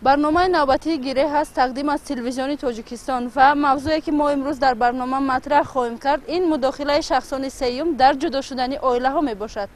Барномаи навбатии гиреҳ аст тақдим аз телевизиони Тоҷикистон ва мавзӯе ки мо имрӯз дар барнома матраҳ хоҳем кард, ин мудохилаи шахсони сеюм дар ҷудо шудани оилаҳо мебошад.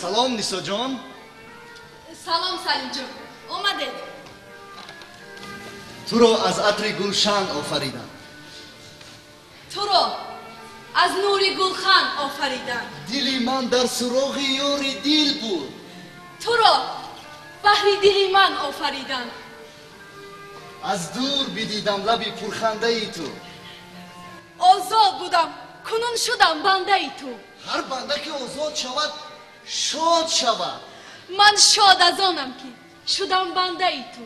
Салом, Нисоҷон. Салом, Салимҷон. Омадед. Туро аз атри гулшан офаридам. Туро аз нури гулхан офаридам. Дили ман дар суроғи ёри дил буд. Туро баҳри дили ман офаридам. Аз дур бидидам лаби пурхандаи ту. Озод будам, кунун шудам бандаи ту. Ҳар банда ки озод шавад, шод шавад. Ман шод аз онам ки шудам бандаи ту.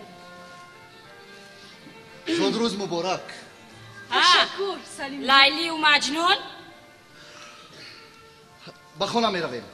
Шодрӯз муборак. Ташаккур, Салим. Лайлию Маҷнун. Ба хона меравем.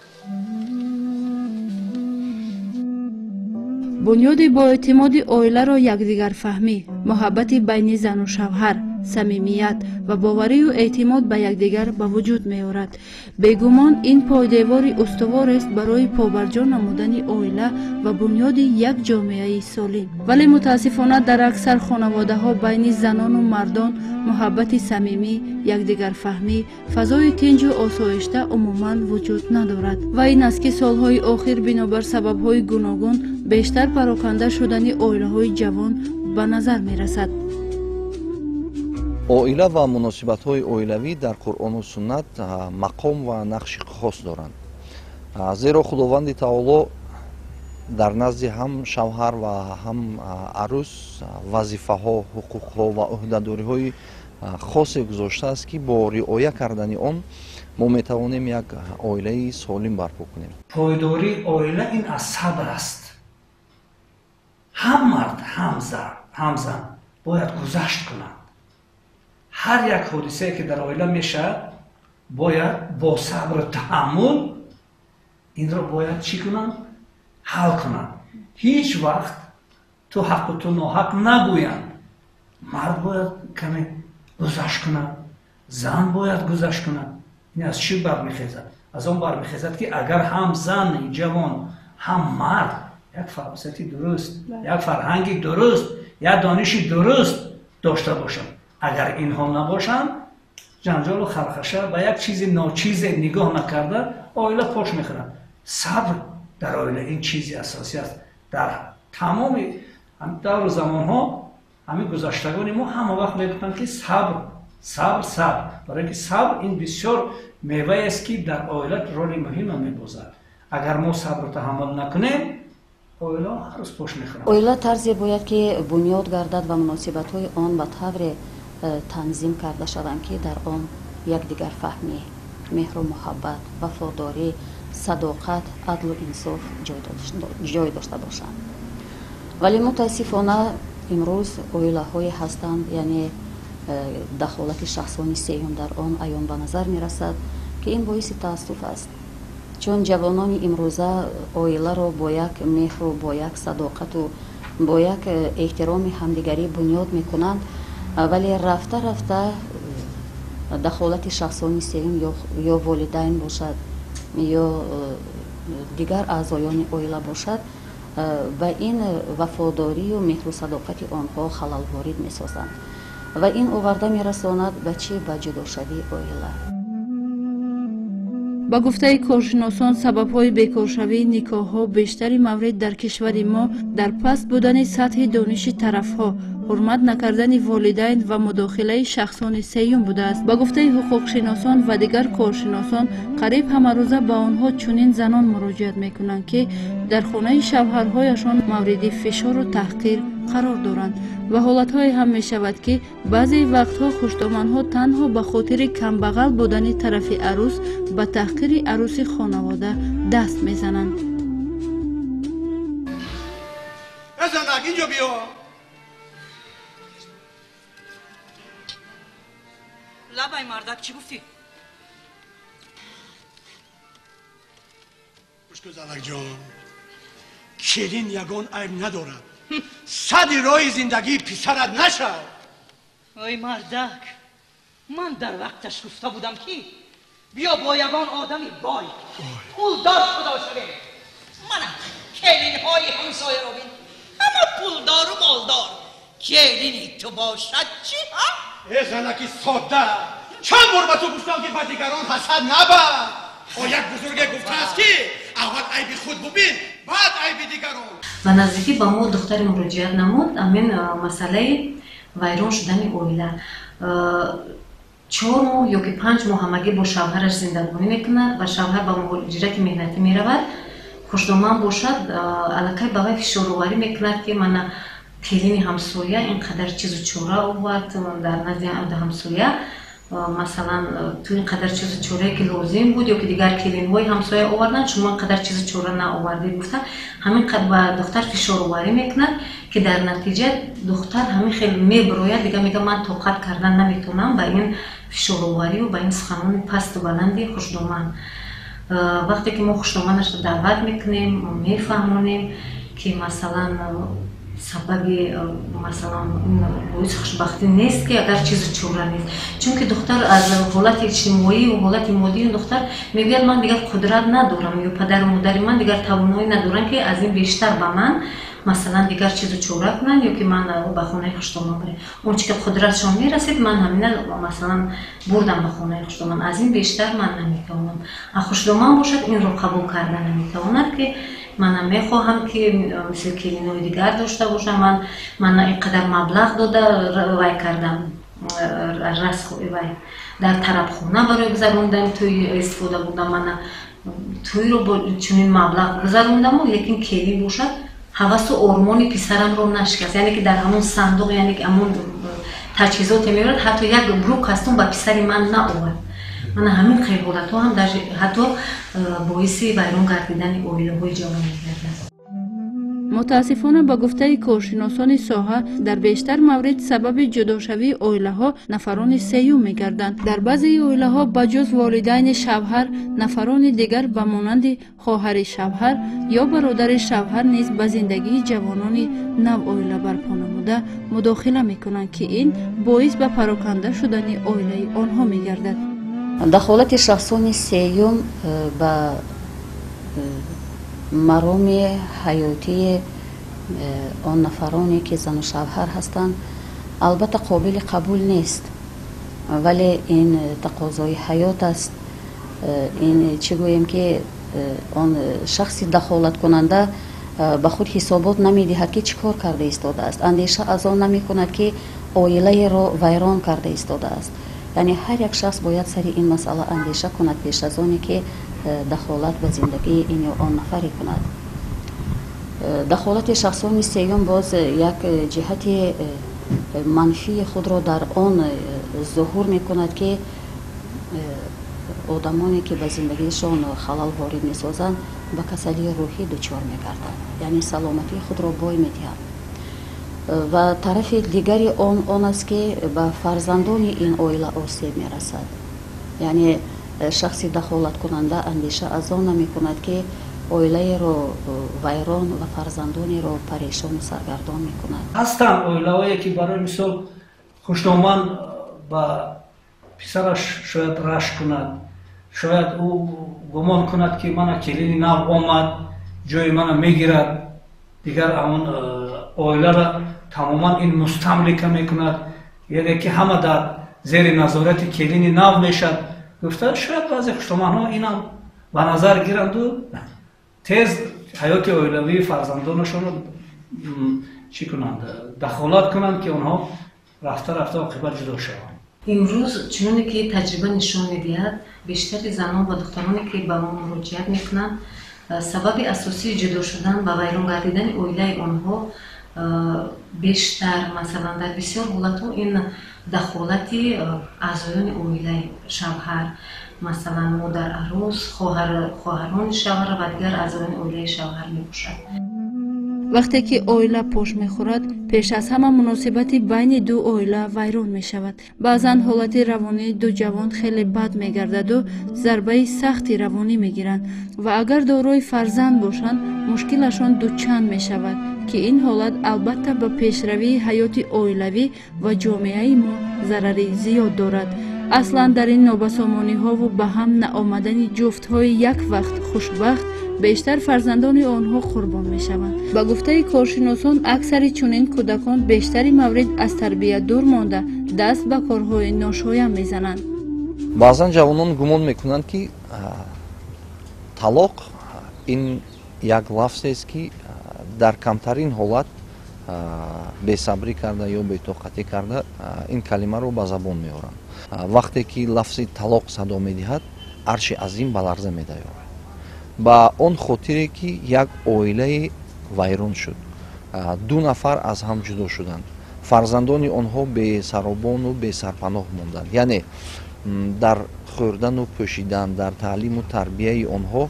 Бунёди боэътимоди оиларо якдигарфаҳмӣ, муҳаббати байни зану шавҳар, самимият ва боварию эътимод ба якдигар ба вуҷуд меорад. Бегумон, ин пойдевори устуворест барои побарҷо намудани оила ва бунёди як ҷомеаи солим. Вале мутаассифона дар аксар хонаводаҳо байни занону мардон муҳаббати самимӣ, якдигарфаҳмӣ, фазои тинҷу осоишта умуман вуҷуд надорад. Ва ин аст, ки солҳои охир бинобар сабабҳои гуногун бештар пароканда шудани оилаҳои ҷавон ба назар мерасад. Оила ва муносибатҳои оилавӣ дар Қуръону суннат мақом ва нақши хос доранд, зеро Худованди таоло дар назди ҳам шавҳар ва ҳам арӯс вазифаҳо, ҳуқуқҳо ва ӯҳдадориҳои хосе гузоштааст, ки бо риоя кардани он мо метавонем як оилаи солим барпо кунем. Пойдории оила ин аз сабр аст. Ҳам мард, ҳам зан бояд гузашт кунанд. Ҳар як ҳодисае ки дар оила мешавад, бояд бо сабру таҳаммул инро бояд чӣ кунанд? Ҳал кунанд. Ҳеҷ вақт ту ҳаққу ту ноҳақ нагӯянд. Мард бояд каме гузашт кунад, зан бояд гузашт кунад. Ин аз чӣ бармехезад? Аз он бармехезад, ки агар ҳам зани ҷавон, ҳам мард як фаросати дуруст, як фарҳанги дуруст, як дониши дуруст дошта бошанд. Агар инҳо набошанд, ҷанҷолу хархаша ба як чизи ночизе нигоҳ накарда оила пош мехӯрад. Сабр дар оила ин чизи асосӣ аст. Дар тамоми давру замонҳо ҳамин гузаштагони мо ҳама вақт мегуфтанд, ки сабр, сабр, сабр. Барои ки сабр ин бисёр меваест, ки дар оила роли муҳима мебозад. Агар мо сабру таҳаммул накунем, оила ҳар рӯз пош мехӯрад. Оила тарзе бояд ки бунёд гардад ва муносибатҳои он ба тавре танзим карда шаванд, ки дар он якдигарфаҳмӣ, меҳру муҳаббат, вафодорӣ, садоқат, адлу инсоф ҷой дошта бошанд. Вале мутаассифона имрӯз оилаҳое ҳастанд, яъне дахолати шахсони сеюм дар он аён ба назар мерасад, ки ин боиси таассуф аст. Чун ҷавонони имрӯза оиларо бо як меҳру, бо як садоқату бо як эҳтироми ҳамдигарӣ бунёд мекунанд, вале рафта рафта дахолати шахсони сеюм ё волидайн бошад, ё дигар аъзоёни оила бошад, ба ин вафодорию меҳру садоқати онҳо халал ворид месозанд ва ин оварда мерасонад ба чӣ? Ба ҷудошавии оила. Ба гуфтаи коршиносон, сабабҳои бекоршавии никоҳҳо бештари маврид дар кишвари мо дар паст будани сатҳи дониши тарафҳо Ҳурмат накардани волидайн ва мудохилаи шахсони сеюм будааст. Ба гуфтаи ҳуқуқшиносон ва дигар коршиносон, қариб ҳамарӯза ба онҳо чунин занон муроҷиат мекунанд, ки дар хонаи шавҳарҳояшон мавриди фишору таҳқир қарор доранд ва ҳолатҳое ҳам мешавад, ки баъзе вақтҳо хушдоманҳо танҳо ба хотири камбағал будани тарафи арӯс ба таҳқири арӯси хонавода даст мезананд. Занак, инҷо биё. Лабай мардак, чӣ гуфтӣ? Гӯш кун, занакҷон, келин ягон айб надорад. Сади роҳи зиндагии писарат нашав. Ой мардак, ман дар вақташ гуфта будам, ки биё бо ягон одами бой пулдор худо шавем. Мана келинҳои ҳамсояро бин, ҳама пулдору молдор. Келини ту бошад чӣ, ҳа? Э занаки содда, чанд бор ба ту гуфтам, ки ба дигарон ҳасад набар. О як бузурге гуфтааст, ки аввал айби худ бубин, баъд айби дигарон. Ба наздикӣ ба мо духтаре муроҷиат намуд, ҳамин масъалаи вайрон шудани оила. 4 моҳ ё ки 5 моҳ ҳамагӣ бо шавҳараш зиндагонӣ мекунад ва шавҳар ба муҳоҷирати меҳнатӣ меравад. Хушдоман бошад, аллакай ба вай фишороварӣ мекунад, ки мана келини ҳамсоя ин қадар чизу чора овард дар назди ҳамсоя, масалан, ту ин қадар чизу чорае ки лозим буд ё ки дигар келинҳои ҳамсоя оварданд, шумо ин қадар чизу чора наовардед гуфта, ҳамин қадр ба духтар фишороварӣ мекунад, ки дар натиҷа духтар ҳамин хел мебирояд, дигар мегӯяд, ман тоқат кардан наметавонам ба ин фишороварию ба ин суханони пасту баланди хушдоман. Вақте ки мо хушдоманашро даъват мекунем, мефаҳмонем, ки масалан сабаби масалан боиси хушбахтӣ нест, ки агар чизу чора нест, чунки духтар аз ҳолати иҷтимоӣ ва ҳолати моддии духтар мегӯяд, ман дигар қудрат надорам ё падару модари ман дигар тавоноӣ надоранд, ки аз ин бештар ба ман масалан дигар чизу чора кунанд ё ки ман ба хонаи хушдоман барем. Он чи ки қудратшон мерасид, ман ҳамина масалан бурдам ба хонаи хушдоман, аз ин бештар ман наметавонам. А хушдоман бошад, инро қабул карда наметавонад, ки манам мехоҳам, ки мисли келинои дигар дошта бошам, ман ин қадар маблағ дода вай кардам, вай дар тарабхона барои гузарондани тӯй истифода бурдам, мана тӯйро бо чунин маблағ гузарондаму, лекин келин бошад ҳавасу ормони писарамро нашикаст, яъне ки дар ҳамон сандуқ, яъне ки ҳамон таҷҳизоте меорад, ҳатто як бру кастум ба писари ман наовард. Мана ҳамин хел ҳолатҳо ҳам ҳатто боиси вайрон гардидани оилаҳои ҷавон мегардад. Мутаассифона, ба гуфтаи коршиносони соҳа, дар бештар маврид сабаби ҷудошавии оилаҳо нафарони сеюм мегарданд. Дар баъзеи оилаҳо ба ҷуз волидайни шавҳар, нафарони дигар ба монанди хоҳари шавҳар ё бародари шавҳар низ ба зиндагии ҷавонони нав оила барпо намуда мудохила мекунанд, ки ин боис ба пароканда шудани оилаи онҳо мегардад. Дахолати шахсони сеюм ба мароми ҳаётии он нафароне, ки зану шавҳар ҳастанд, албатта қобили қабул нест, вале ин тақозои ҳаёт аст. Ин чӣ гӯем, ки он шахси дахолаткунанда ба худ ҳисобот намедиҳад, ки чӣ кор карда истодааст, андеша аз он намекунад, ки оилаеро вайрон карда истодааст. Яъне ҳар як шахс бояд сари ин масъала андеша кунад пеш аз оне, ки дахолат ба зиндагии ин ё он нафаре кунад. Дахолати шахсони сеюм боз як ҷиҳати манфии худро дар он зуҳур мекунад, ки одамоне, ки ба зиндагиашон халал ворид месозанд, ба касалии рӯҳӣ дучор мегарданд, яъне саломатии худро бой медиҳанд. Ва тарафи дигари он аст, ки ба фарзандони ин оила осеб мерасад. Яъне шахси дахолаткунанда андеша аз он намекунад, ки оилаеро вайрон ва фарзандонеро парешону саргардон мекунад. Ҳастанд оилаҳое, ки барои мисол хушдоман ба писараш шояд рашк кунад, шояд ӯ гумон кунад, ки мана келини нав омад, ҷои мана мегирад, дигар ҳамон оиларо тамоман ин мустамлика мекунад, яъне ки ҳама дар зери назорати келини нав мешавад гуфта, шояд баъзе хушдоманҳо инам ба назар гиранду тез ҳаёти оилавии фарзандонашонро чӣ кунанд, дахолат кунанд, ки онҳо рафта рафта оқибат ҷудо шаванд. Имрӯз чуноне ки таҷриба нишон медиҳад, бештари занон ва духтароне ки ба мо муроҷиат мекунанд, сабаби асосии ҷудо шудан ва вайрон гардидани оилаи онҳо бештар, масалан, дар бисёр ҳолатҳо ин дахолати аъзоёни оилаи шавҳар, масалан, модар арӯс, хоҳарони шавҳар ва дигар аъзоёни оилаи шавҳар мебошад. Вақте ки оила пош мехӯрад, пеш аз ҳама муносибати байни ду оила вайрон мешавад. Баъзан ҳолати равонии ду ҷавон хеле бад мегардаду зарбаи сахти равонӣ мегиранд ва агар дорои фарзанд бошанд, мушкилашон дучанд мешавад, ки ин ҳолат албатта ба пешравии ҳаёти оилавӣ ва ҷомеаи мо зарари зиёд дорад. Аслан дар ин нобасомониҳову ба ҳам наомадани ҷуфтҳои як вақт хушбахт бештар фарзандони онҳо қурбон мешаванд. Ба гуфтаи коршиносон, аксари чунин кӯдакон бештари маврид аз тарбия дур монда, даст ба корҳои ношоям мезананд. Баъзан ҷавонон гумон мекунанд, ки талоқ ин як лафзест, ки дар камтарин ҳолат бесабрӣ карда ё бетоқатӣ карда ин калимаро ба забон меоранд. Вақте ки лафзи талоқ садо медиҳад, арши азим ба ларза медаёрад, ба он хотире ки як оилаи вайрон шуд, ду нафар аз ҳам ҷудо шуданд, фарзандони онҳо бесаробону бесарпаноҳ монданд. Яъне дар хӯрдану пӯшидан, дар таълиму тарбияи онҳо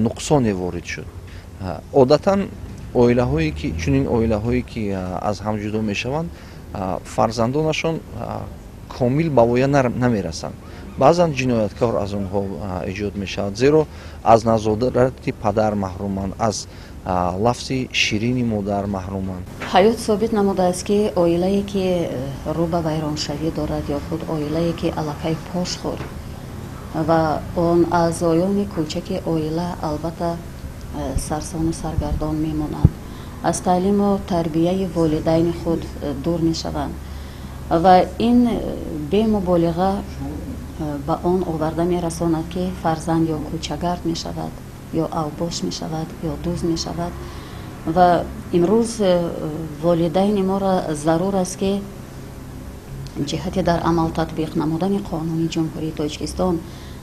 нуқсоне ворид шуд. Одатан оилаҳое ки чунин оилаҳое ки аз ҳам ҷудо мешаванд, фарзандонашон комил ба воя намерасанд. Баъзан ҷинояткор аз онҳо эҷод мешавад, зеро аз назорати падар маҳруманд, аз лафзи ширини модар маҳруманд. Ҳаёт собит намудааст, ки оилае ки рӯ ба вайроншавӣ дорад ё худ оилае ки аллакай пош хӯрд ва он аъзоёни кӯчаки оила албатта сарсону саргардон мемонанд, аз таълиму тарбияи волидайни худ дур мешаванд ва ин бемуболиға ба он оварда мерасонад, ки фарзанд ё кӯчагард мешавад, ё авбош мешавад, ё дузд мешавад. Ва имрӯз волидайни моро зарур аст, ки ҷиҳати дар амал татбиқ намудани қонуни Ҷумҳурии Тоҷикистон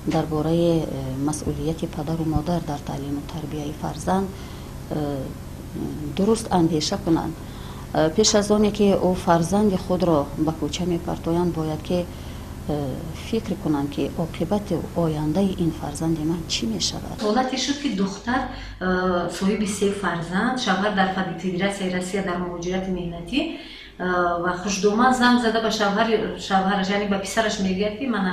дар бораи масъулияти падару модар дар таълиму тарбияи фарзанд дуруст андеша кунанд. Пеш аз оне ки ӯ фарзанди худро ба кӯча мепартоянд, бояд ки фикр кунанд, ки оқибати ояндаи ин фарзанди ман чӣ мешавад. Ҳолате шуд, ки духтар соҳиби се фарзанд, шавҳар дар Федератсияи Россия дар муҳоҷирати меҳнатӣ ва хушдоман занг зада ба шавҳараш, яъне ба писараш мегӯяд, ки мана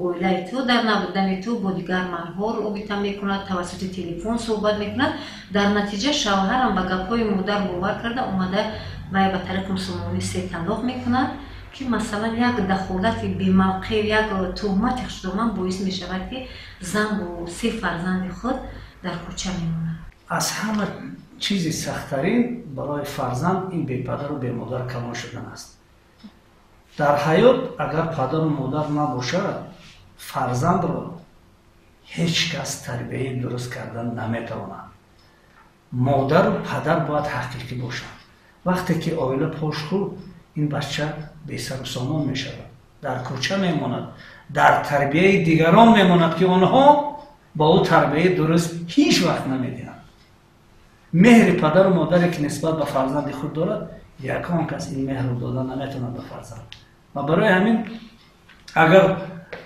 оилаи ту дар набудани ту бо дигар мардҳо робита мекунад, тавассути телефон суҳбат мекунад. Дар натиҷа шавҳарам ба гапҳои модар бовар карда омада вай ба тариқи мусулмонӣ се талоқ мекунад, ки масалан як дахолати бемавқеъ, як туҳмати хушдоман боис мешавад, ки зан бо се фарзанди худ дар кӯча мемонад. Аз ҳама чизи сахттарин барои фарзанд ин бепадару бемодар калон шудан аст. Дар ҳаёт агар падару модар набошад, фарзандро ҳеҷ кас тарбияи дуруст кардан наметавонад. Модару падар бояд ҳақиқӣ бошанд. Вақте ки оила пош хӯрд, ин бача бесару сомон мешавад, дар кӯча мемонад, дар тарбияи дигарон мемонад, ки онҳо ба ӯ тарбияи дуруст ҳеҷ вақт намедиҳанд. Меҳри падару модаре ки нисбат ба фарзанди худ дорад, ягон кас ин меҳрро дода наметавонад ба фарзанд. Ва барои ҳамин агар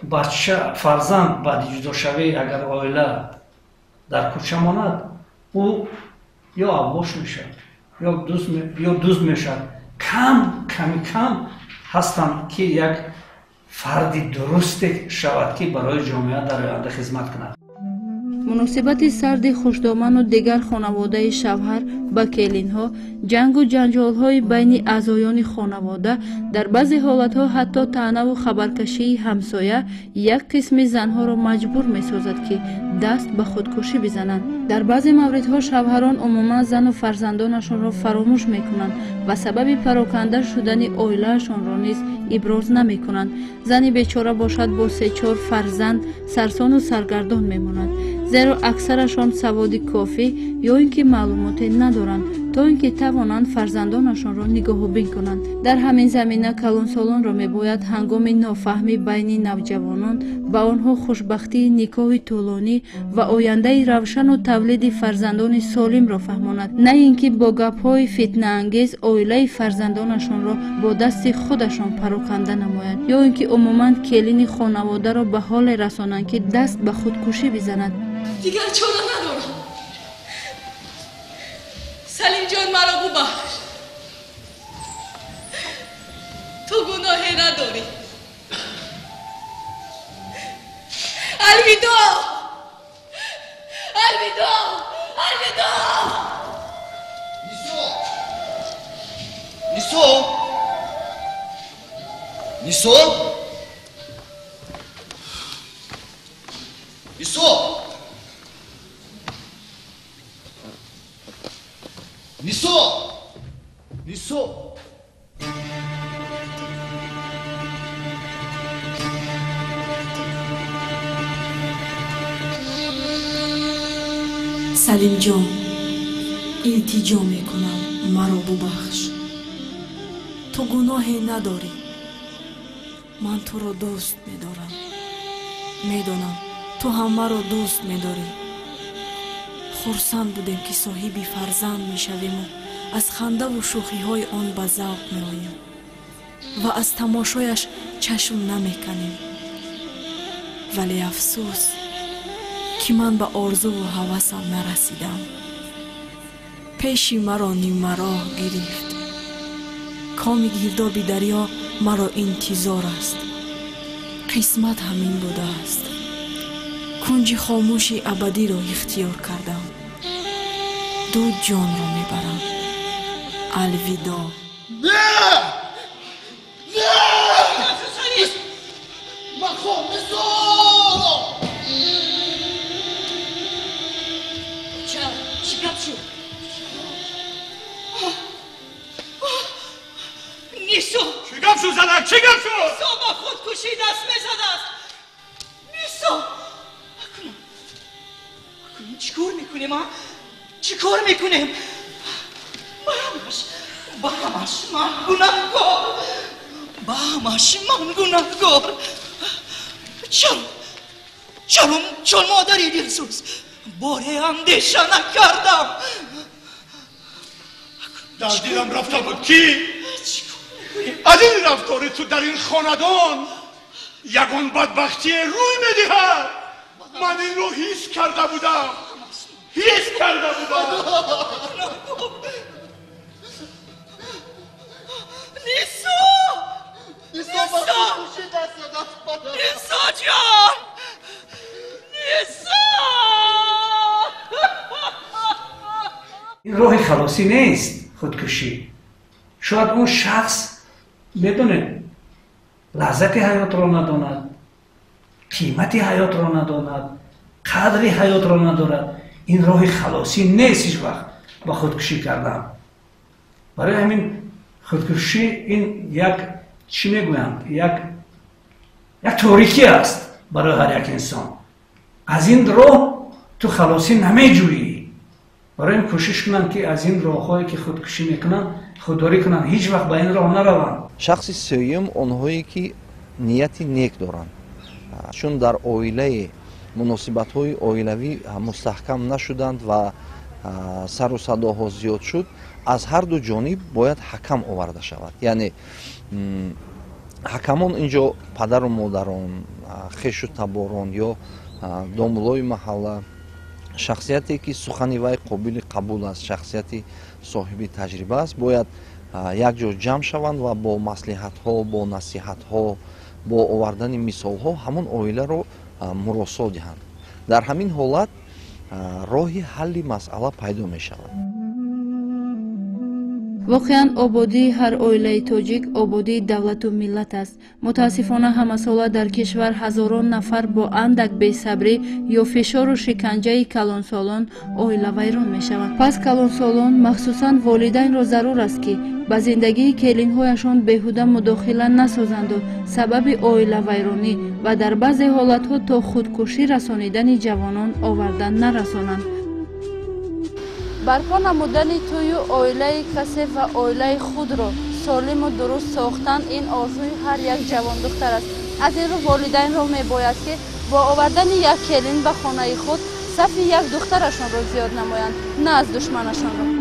бача фарзанд баъди ҷудошавӣ, агар оила дар кӯча монад, ӯ ё авбош мешавад, ё дузд мешавад. Кам ками кам ҳастанд, ки як фарди дурусте шавад, ки барои ҷомеа дар оянда хизмат кунад. Муносибати сарди хушдоману дигар хонаводаи шавҳар ба келинҳо, ҷангу ҷанҷолҳои байни аъзоёни хонавода, дар баъзе ҳолатҳо ҳатто таънаву хабаркашии ҳамсоя як қисми занҳоро маҷбур месозад, ки даст ба худкушӣ бизананд. Дар баъзе мавридҳо шавҳарон умуман зану фарзандонашонро фаромӯш мекунанд ва сабаби пароканда шудани оилаашонро низ иброз намекунанд. Зани бечора бошад, бо се-чор фарзанд сарсону саргардон мемонад. Зеро аксарашон саводи кофӣ ё ин ки маълумоте надоранд, то ин ки тавонанд фарзандонашонро нигоҳубин кунанд. Дар ҳамин замина калонсолонро мебояд ҳангоми нофаҳмӣ байни навҷавонон ба онҳо хушбахтии никоҳи тӯлонӣ ва ояндаи равшану тавлиди фарзандони солимро фаҳмонад, на ин ки бо гапҳои фитнаангез оилаи фарзандонашонро бо дасти худашон пароканда намоянд, ё ин ки умуман келини хонаводаро ба ҳоле расонанд, ки даст ба худкушӣ бизанад. Дигар чора надорам. Салимҷон, маро бубахш. Ту гуноҳе надорӣ. Алвидо! Алвидо! Алвидо! Нисо! Нисо! Нисо! Нисо! Нисо! Нисо! Салимҷон, илтиҷо мекунам, маро бубахш. Ту гуноҳе надорӣ. Ман туро дӯст медорам. Медонам, ту ҳам маро дӯст медорӣ. Хурсанд будем, ки соҳиби фарзанд мешавему аз хандаву шӯхиҳои он ба завқ меоем ва аз тамошояш чашм намеканем. Вале афсӯс, ки ман ба орзуву ҳавасам нарасидам. Пеши маро нимароҳ гирифт. Коми гирдоби дарё маро интизор аст. Қисмат ҳамин будааст. Кунҷи хомӯши абадиро ихтиёр кардам. Ду ҷонро мебарам. Алвидо. Не! Не! Махом, Нисо! Чӣ гап шуд? Нисо! Чӣ гап шуд, занак? Чӣ гап шуд? Нисо ба худкушӣ даст мезадааст. Нисо! Акнун чӣ кор мекунем, а? Чӣ кор мекунем? Ба ҳамаш ман гунаҳкор. Ба ҳамаш ман гунаҳкор. Чаро? Чаро чун модари дилсӯз боре андеша накардам. Дар дилам рафта буд, ки аз ин рафтори ту дар ин хонадон ягон бадбахтие рӯй медиҳад. Ман инро ҳис карда будам. Ҳис карда будам. Нисо! Нисо! Нисо ҷон! Нисо! Ин роҳи халосӣ нест, худкушӣ. Шояд он шахс, медонед, лаззати ҳаётро надонад, қимати ҳаётро надонад, қадри ҳаётро надорад. Ин роҳи халосӣ нест ҳеҷ вақт ба худкушӣ кардан. Барои ҳамин худкушӣ ин як, чӣ мегӯянд, як торикӣ аст барои ҳар як инсон. Аз ин роҳ ту халосӣ намеҷӯӣ. Барои ин кӯшиш кунанд, ки аз ин роҳҳое ки худкушӣ мекунанд худдорӣ кунанд, ҳеҷ вақт ба ин роҳ нараванд. Шахси сеюм онҳое ки нияти нек доранд, чун дар оилаи муносибатҳои оилавӣ мустаҳкам нашуданд ва сару садоҳо зиёд шуд, аз ҳар ду ҷониб бояд ҳакам оварда шавад. Яъне ҳакамон инҷо падару модарон, хешу таборон ё домулои маҳалла, шахсияте ки сухани вай қобили қабул аст, шахсияти соҳиби таҷриба аст, бояд якҷо ҷамъ шаванд ва бо маслиҳатҳо, бо насиҳатҳо, бо овардани мисолҳо ҳамон оиларо муросо диҳанд. Дар ҳамин ҳолат роҳи ҳалли масъала пайдо мешавад. Воқеан, ободии ҳар оилаи тоҷик ободии давлату миллат аст. Мутаассифона, ҳамасола дар кишвар ҳазорон нафар бо андак бесабрӣ ё фишору шиканҷаи калонсолон оила вайрон мешаванд. Пас калонсолон, махсусан волидайнро зарур аст, ки ба зиндагии келинҳояшон беҳуда мудохила насозанду сабаби оилавайронӣ ва дар баъзе ҳолатҳо то худкушӣ расонидани ҷавонон оварда нарасонанд. Барпо намудани тӯю оилаи касе ва оилаи худро солиму дуруст сохтан ин орзуи ҳар як ҷавондухтар аст. Аз ин рӯ волидайнро мебояд, ки бо овардани як келин ба хонаи худ сафи як духтарашонро зиёд намоянд, на аз душманашонро.